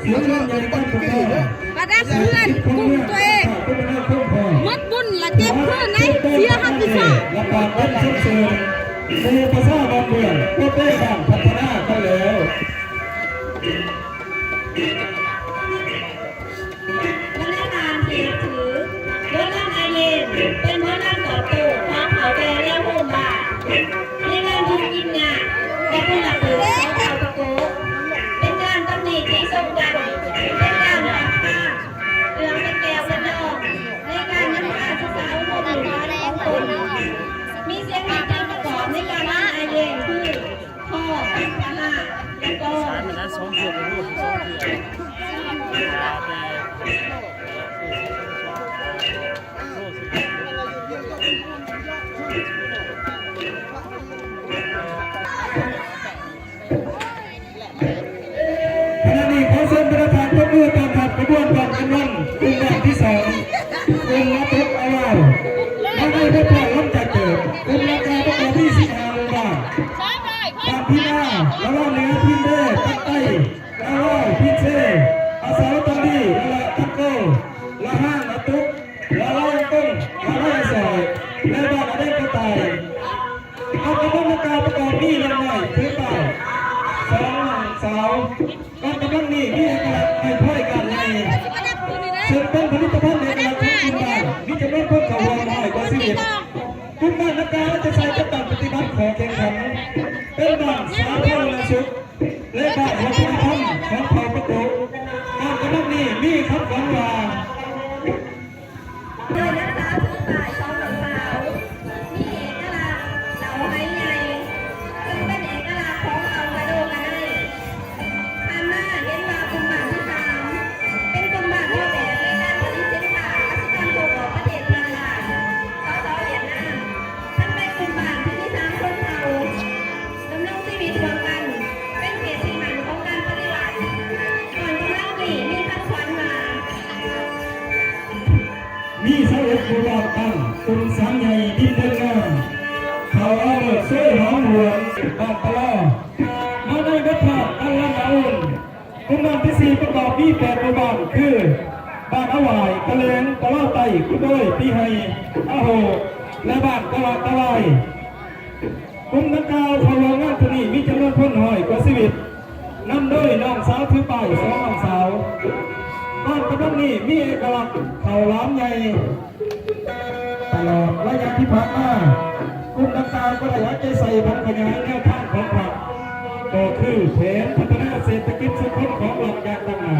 ສຽງເຮືອນໃຫຍ່ບ້ານກະແຕ ປະດັບເຮືອນກຸ້ມຕົວເອງ ໝົດບຸນລະເຈັບຄືນໃດ ເສຍຮັບຜິດຊອບ ລະການເປັນຊົມເຊີຍ ໝູ່ປະຊາບ້ານເມືອງ ບໍ່ແຕ່ບ້ານພັດທະນາໄປແລ້ວ. ບັນດາທ່ານທີ່ນັບຖື, ໂດຍລຳອາເຢັນ ເປັນໝໍລຳຕອບໂຕ້ຂອງເຖົ້າແກ່ແນວໂຮມບ້ານ ໃນການທຸກກິນຍາກ ແລະ ບຸນລະເບີດຂອງເຖົ້າປະໂກະ ເປັນການຕຳໜິຕິຊົມກັນ ເປັນການປາບປາມເລື່ອງເປັນແກ້ວເປັນລອງ ໃນການນຳພາສຶກສາອົບຮົມລູກຫຼານຂອງຕົນ. ມີສຽງດນຕຣີປະກອບໃນການລຳອາເຢັນຄື ຂໍ ພະ ແລະ ກໍ ຂະນະນີ້ຂໍເຊີນບັນດາທ່ານ ຕົບມືຕ້ອນຮັບຂະບວນກອງກຳລັງກຸ່ມບ້ານທີສອງ ກຸ່ມອາຕຸກອາວາວ ມາໃນບົດບາດຫຼັງຈາກເກີດ ກຸ່ມດັ່ງກ່າວປະກອບມີສິບຫ້າໝູ່ບ້ານ ບ້ານພີນາ ລະວາເໜືອ ພີນເດ ປັກໄຕ ລະວາວ ພີນເຊ ອາສາວ ຕັນດີ ລະລະ ຕັງໂກ ລະຮາງ ອາຕຸກ ລະລາຍກົງ ລະລາຍສອຍ ແລະ ບ້ານອາແດງກະຕ່າຍ. ກອງກຳລັງດັ່ງກ່າວປະກອບມີນ້ອງນ້ອຍຖືປ້າຍ ສອງນ້ອງສາວ. ກອງກຳລັງນີ້ມີເອກະລັກໄມ້ພອຍກ້ານໃຫຍ່ ເຊິ່ງເປັນຜະລິດຕະພັນເອກະລັກຂອງກຸ່ມບ້ານ ມີຈຳນວນຄົນເຂົ້າຮ່ວມຮ້ອຍກວ່າຊີວິດ. ກຸ່ມບ້ານດັ່ງກ່າວຈະໃຊ້ຈັດຕັ້ງປະຕິບັດຂໍ້ແຂ່ງຂັນ ເປັນບ້ານສາທາລະນະສຸກ ແລະ ບ້ານວັດທະນະທຳຂອງເຜົ່າປະໂກະ. ກອງກຳລັງນີ້ມີຄຳຂວັນວ່າ ດ້ວຍນັກສາວຖືປ້າຍສອງນ້ອງສາວ ມີເອກະລັກເຫຼົ້າໄຫໃຫຍ່ ເຊິ່ງເປັນເອກະລັກຂອງເຜົ່າກະໂດກະໄນ. ຜ່ານມາເຫັນວ່າກຸ່ມບ້ານທີສາມ ເປັນກຸ່ມບ້ານແນວແບບໃນການຜະລິດສິນຄ້າກະສິກຳສົ່ງອອກປະເທດເພື່ອນບ້ານ ສສ ຫວຽດນາມ. ທັງໃນກຸ່ມບ້ານທີ່ມີສາມຊົນເຜົ່າ ດຳລົງຊີວິດຮ່ວມກັນ ເປັນເຂດທີ່ໝັ້ນຂອງການປະຕິວັດ. ກອງກຳລັງນີ້ມີຄຳຂວັນວ່າ ມີຊາວເອັດໝູ່ບ້ານຕັ້ງ ກຸ່ມສາມໃຫຍ່ດິນເດີນງາມ ເຂົ້າອາເມີດເຊີຍຫອມຫວນ ບ້ານປະລໍ. ມາໃນບົດພາກການລຳອາວຸນ ກຸ່ມບ້ານທີສີ່ປະກອບມີແປດໝູ່ບ້ານ ຄື ບ້ານອາຫວາຍ, ກະແຫຼງ, ປະລໍໃຕ້, ກຸດໂດຍ, ປີໄຮ່, ອາໂຮ ແລະ ບ້ານກະວະກະວາຍ. ກຸ່ມດັ່ງກ່າວເຂົ້າຮ່ວມງານຄັ້ງນີ້ມີຈຳນວນຄົນຮ້ອຍກວ່າຊີວິດ ນຳໂດຍນ້ອງສາວຖືປ້າຍສອງນ້ອງສາວ. ກອງກຳລັງນີ້ມີເອກະລັກເຂົ້າຫຼາມໃຫຍ່. ຕະຫຼອດໄລຍະທີ່ຜ່ານມາ, ກຸ່ມດັ່ງກ່າວກໍໄດ້ເອົາໃຈໃສ່ບັນຂະຫຍາຍແນວທາງຂອງພັກ, ກໍຄືແຜນພັດທະນາເສດຖະກິດສັງຄົມຂອງລັດຢ່າງຕັ້ງໜ້າ.